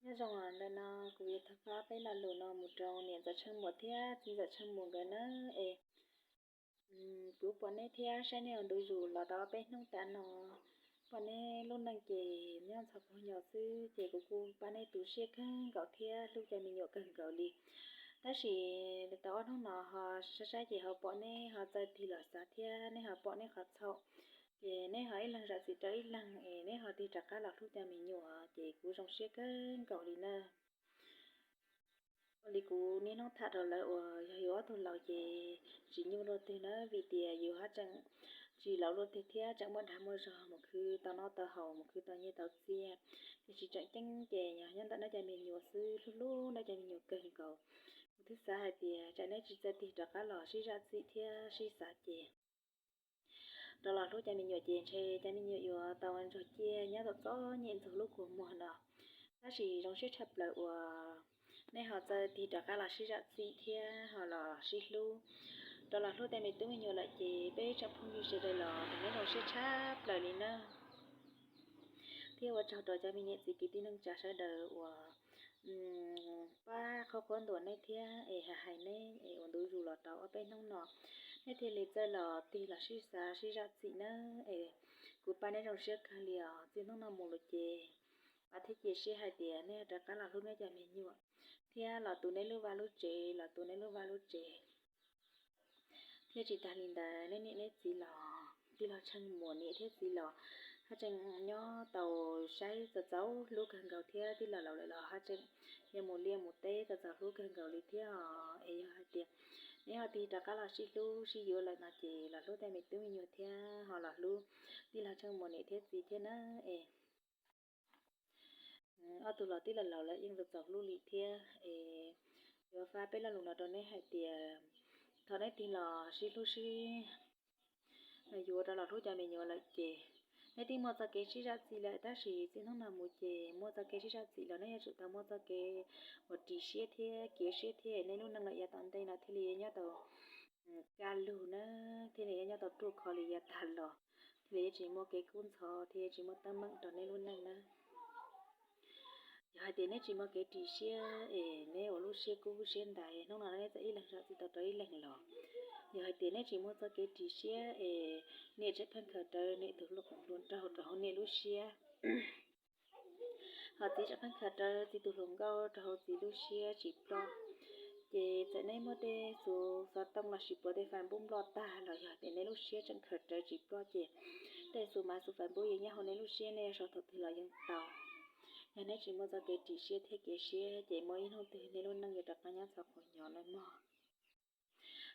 Nyob zoo, ntawm no kuv yuav tham peb lo lus no mus rau niam Ntxawm Tsheej Muas thiab txiv Ntxawm Tsheej Muas nkawd na. Es kuv pom nej thiab saib nej ua ntu zus los tau ob peb hnub tas no. Pom nej lub neej ces nyob ntxhov pog nyos xwb ces kuv kuj pab nej tu siab kawg nkaus thiab hlub cov me nyuam kawg nkaus li. Tab sis tau ob hnub no ho saib saib ces ho pom nej ho txawj tig los xav thiab nej ho pom nej qhov txhaum, ces nej ho ib leeg zam txim rau ib leeg es nej ho tig rov qab los hlub cov me nyuam ces kuv zoo siab kawg nkaus li na. Ua li kuv niaj hnub tham rau lawv uas yog yus ob tug laus ces tsis nyuaj luaj twg na, vim tias yus haj tseem tsis laus luaj twg thiab tseem muaj dag muaj zog mus khwv tau noj tau haus mus khwv tau nyiaj tau txiaj. Tiam sis tseem ceeb ces yog nyob ntawm nej cov me nyuam xwb, hlub hlub nej cov me nyuam kawg nkaus. Kuv twb xav hais tias tsam nej tsis txawj tig rov qab los sib zam txim thiab sib xav ces rov los hlub cov me nyuam ces ntshe cov me nyuam yuav tau ntsuag ciaj nyob txom txom nyem ntxuag lub kua muag no. Tab sis zoo siab tshaj plaws uas nej ho txawj tig rov qab los sib zam txim thiab ho los sib hlub, rov los hlub tej me tub me nyuam lawm ces peb tsoom phooj ywg sawv daws los neb zoo siab tshaj plaws li na. Thiab ua tsaug rau cov me niam txiv kwv tij neej tsa sawv daws uas pab qhuab qhuab ntuas nej thiab es hais hais nej es ua ntu zus los tau ob peb hnub no, nej thiaj li txawj los tig los sib xav sib zam txim na. Es kuv pab neb zoo siab kawg li os. Txij hnub no mus lawm ces vam thiab cia siab hais tias nej rov qab los hlub nej cov me nyuam thiab los tu nej lub vaj lub tsev, los tu nej lub vaj lub tsev. Thiab tsis tas li ntawd, nej niam nej txiv los tij laug Tsheej Muas niam thiab txiv los haj tseem nyob tau saib txaus txaus hlub kawg nkaus thiab tij laug laus lawm los haj tseem yuav mus liaj mus teb txaus txaus hlub kawg nkaus li thiab os. Es yog hais tias nej ho tig rov qab los sib hlub sib yuav lawm no ces los hlub tej me tub me nyuam thiab ho los hlub tij laug Tsheej Muas niam thiab txiv thiab na. Es ob tug los tij laug laus lawm yeej txaus txaus hlub li thiab. Es yuav fab peb lo lus no rau neb hais tias thaum neb tig los sib hlub sib yuav rov los hlub cov me nyuam lawm ces neb twb muaj txoj kev sib zam txim lawm, tab sis txij hnub no mus ces muaj txoj kev sib zam txim los neb yuav tsum tau muaj txoj kev uas ris siab thiab kiv siab thiab nej lub neej lawm yav tom ntej no thiaj li nyob tau kaj lug na, thiaj li nyob tau ruaj khov li yav tag los, thiaj li yuav tsis muaj kev kub ntxhov thiab yuav tsis muaj teeb meem rau nej lub neej na. Yog hais tias neb tsis muaj kev ris siab es neb ua lub siab kub siab ntais, hnub no neb txawm ib leeg zam txim tau rau ib leeg los, yog hais tias neb tsis muaj txoj kev ris siab es niam tseem pheej khaws rawv niam tus hluas nraug rau hauv niam lub siab, ho txiv tseem pheej khaws rawv txiv tus hluas nkauj rau hauv txiv lub siab tsis ploj, ces txawm neb muaj tej xu xov tooj los sis puas tej fais npub nploj tag los yog tias neb lub siab tseem khaws rawv tsis ploj ces tej xu mav xu fais npub yeej nyob hauv neb lub siab, nej sau thaum twg los yeej tau. Yog neb tsis muaj txoj kev ris siab thiab kiv siab ces muaj ib hnub twg nej lub neej yuav rov qab nyob ntxhov quas nyos lawm mog.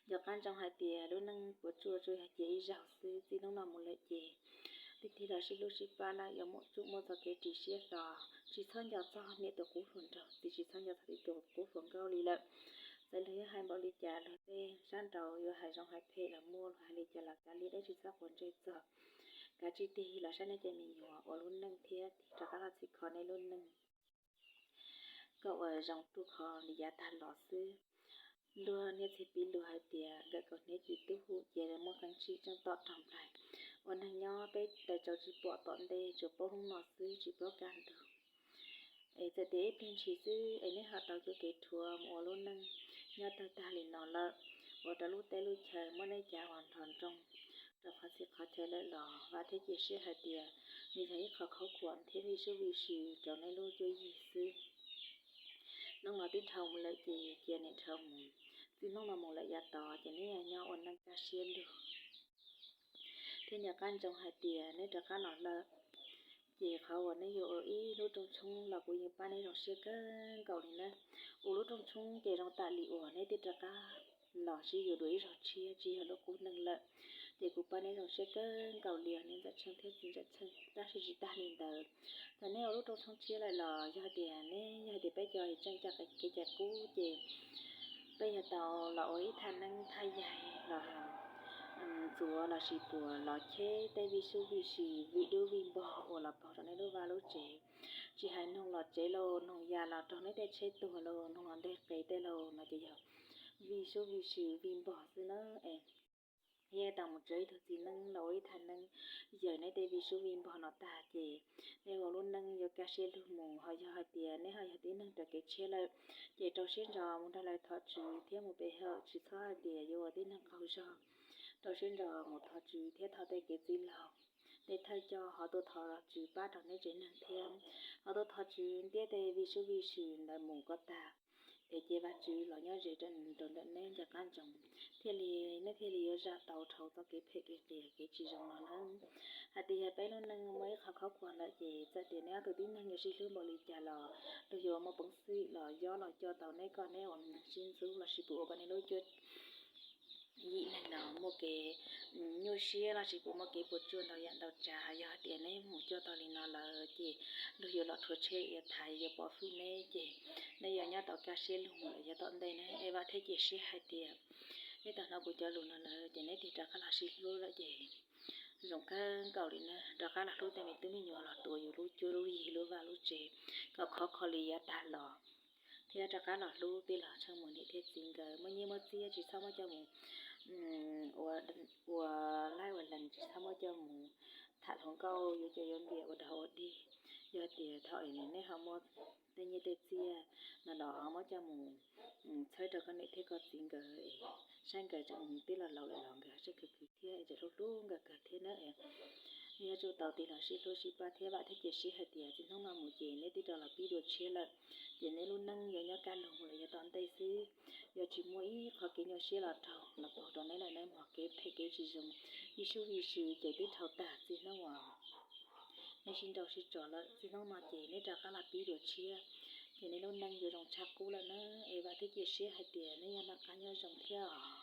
Nco qab ntsoov hais tias lub neej puas tsuaj tsuas yog cia ib zaug xwb, txij hnub no mus lawm ces twb tig los sib hlub sib pab lawm yuav tsum muaj txoj kev ris siab hlo, tsis txhob nco txog niam tus qub hluas nraug, txiv tsis txhob nco txog txiv tus qub hluas nkauj li lawm. Txawm luag yuav hais npaum li cas, luag tej sab nraud yuav hais zoo hais phem los muaj, luag hais li cas los kav liam, dab tsi txhob quav ntsej txog. Kav tsij tig los saib nej cov me nyuam ua lub neej thiab tig rov qab los txhim kho nej lub neej kom ua zoo ruaj khov li yav tag los xwb. Luag niaj txhais piv lus hais tias nkawm kaus hniav ci tub hu, cia muaj qee tshim tseem tom rog nplaig. Ua neeg nyob peb tawm tsaus tsis pom tom ntej, tsuas paub hnub no xwb tsis paub kaj ntug. Es txawm tias ib pliag ntshis xwb es nej ho tau cuab kev rhuav mus ua lub neej nyob tawg tag li no lawm, ua rau lub teb lub chaw muab nej cav ua nrog nroog rau qhov txhia qhov chaw lawm los vam thiab cia siab hais tias nws yog ib qho khaub khuam thiab vij sub vij sw rau nej lub cuab yig xwb. Hnub no twb dhau mus lawm ces cia nws dhau mus, txij hnub no mus lawm yav tod ces neb nyob ua neej kaj siab lug. Thiab nco qab ntsoov hais tias neb rov qab los lawm ces qhov uas neb yuav ua ib lub rooj tshoob los kuv yeej pab neb zoo siab kawg nkaus li na. Ua lub rooj tshoob ces zoo tam li uas neb twb rov qab los sib yuav dua ib zaug tshiab tsis yog lub qub neej lawm, ces kuv pab neb zoo siab kawg nkaus li os niam Ntxawm Tsheej thiab txiv Ntxawm Tsheej. Tab sis tsis tag li ntawd, thaum neb ua lub rooj tshoob tshiab lawm los yog tias neb yog tias peb cov tseem coj kev cai qub ces peb yog tau los ua ib thaj neeb thaj yaig los ntxuav los sis puas los cheb tej vij sub vij sw vij dub vij npog uas los pog rau neb lub vaj lub tsev. Tsis hais noog los tsev lauj, noog ya los raug neb tej tsheb tuag lauj, noog los nteg qe tej lauj no ces yog vij sub vij sw vij npog xwb na. Es neb tau mus tso ib tug txiv neeb los ua ib thaj neeb yawm neb tej vij sub vij npog no tag ces neb ua lub neej yuav kaj siab lug mus. Ho yog hais tias neb ho yog tib neeg raws kev tshiab lawm, ces rau siab ntso mus nrog lawv thov tswv thiab mus pe hawm, tsis txhob hais tias yuav ua tib neeg qaug zog. Rau siab ntso mus thov tswv thiab thov tej kev txwj laug, tej thawj coj ho tuaj thov tswv pab rau neb tsev neeg thiab. Ho tuaj thov tswv ntiab tej vij sub vij sw ntawd mus kom tag, es ces Vajtswv los nyob ze rau ntawm neb nce qab ntsoov, thiaj li neb thiaj li yuav zam tau dhau txoj kev phem kev qias kev tsis zoo no nawb. Hais tias yog peb lub neej muaj ib qho khov kho lawm ces txawm tias neb ob tug tib neeg yuav sib hlub npaum li cas los luag yuav muaj peev xwm los yob los coj tau neb kom neb ua neeg sib ntxub lossis puas ua kom neb lub cuab yim neeg no muaj kev nyuaj siab lossis puas muaj kev puas tsuaj ntau yam ntau tsav. Yog hais tias neb mus coj tau li no lawm ces luag yuav los rhuav tshem yuav thaiv yuav pov hwm neb ces neb yuav nyob tau kaj siab lug mus lawm yav tom ntej na. Es vam thiab cia siab hais tias neb tau hnov kuv cov lus no lawm ces neb tig rov qab los sib hlub lawm ces zoo kawg nkaus li na. Rov qab los hlub tej me tub me nyuam los tuav yus lub cuab lub yig lub vaj lub tsev kom khov kho li yav tag los, thiab rov qab los hlub tij laug Tsheej Muas niam thiab txiv nkawd. Muaj nyiaj muaj txiag tsis txhob muab coj mus ua laij ua lees, tsis txhob muab coj mus tham hluas nkauj yuav cov yuav npias ua dog ua dig. Yog tias thaum neb ho muaj tej nyiaj tej txiag no los muab coj mus txhawb rau koj niam thiab koj txiv nkawd es saib nkawd tseem tij laug laus lawm los nkawd saib khwv khwv thiab es tseem hlub hlub nkawd kawg thiab na. Nyob tsum tau tij laug sib hlub sib pab thiab vam thiab cia siab hais tias txij hnub no mus ces neb twb rov los pib dua tshiab lawm, ces neb lub neej yuav nyob kaj lug mus lawm yav tom ntej xwb. Yuav tsis muaj ib qho kev nyuaj siab los raug los pog rau neb lawm nawb mog. Kev phem kev tsis zoo, vij sub vij sw ces twb dhau tag txij hnub uas neb sib nrauj sib tso lawm. Txij hnub no ces neb rov qab los pib dua tshiab, ces neb lub neej yuav zoo tshaj qub lawm na. Es vam thiab cia siab hais tias neb yuav noj qab nyob zoo thiab os.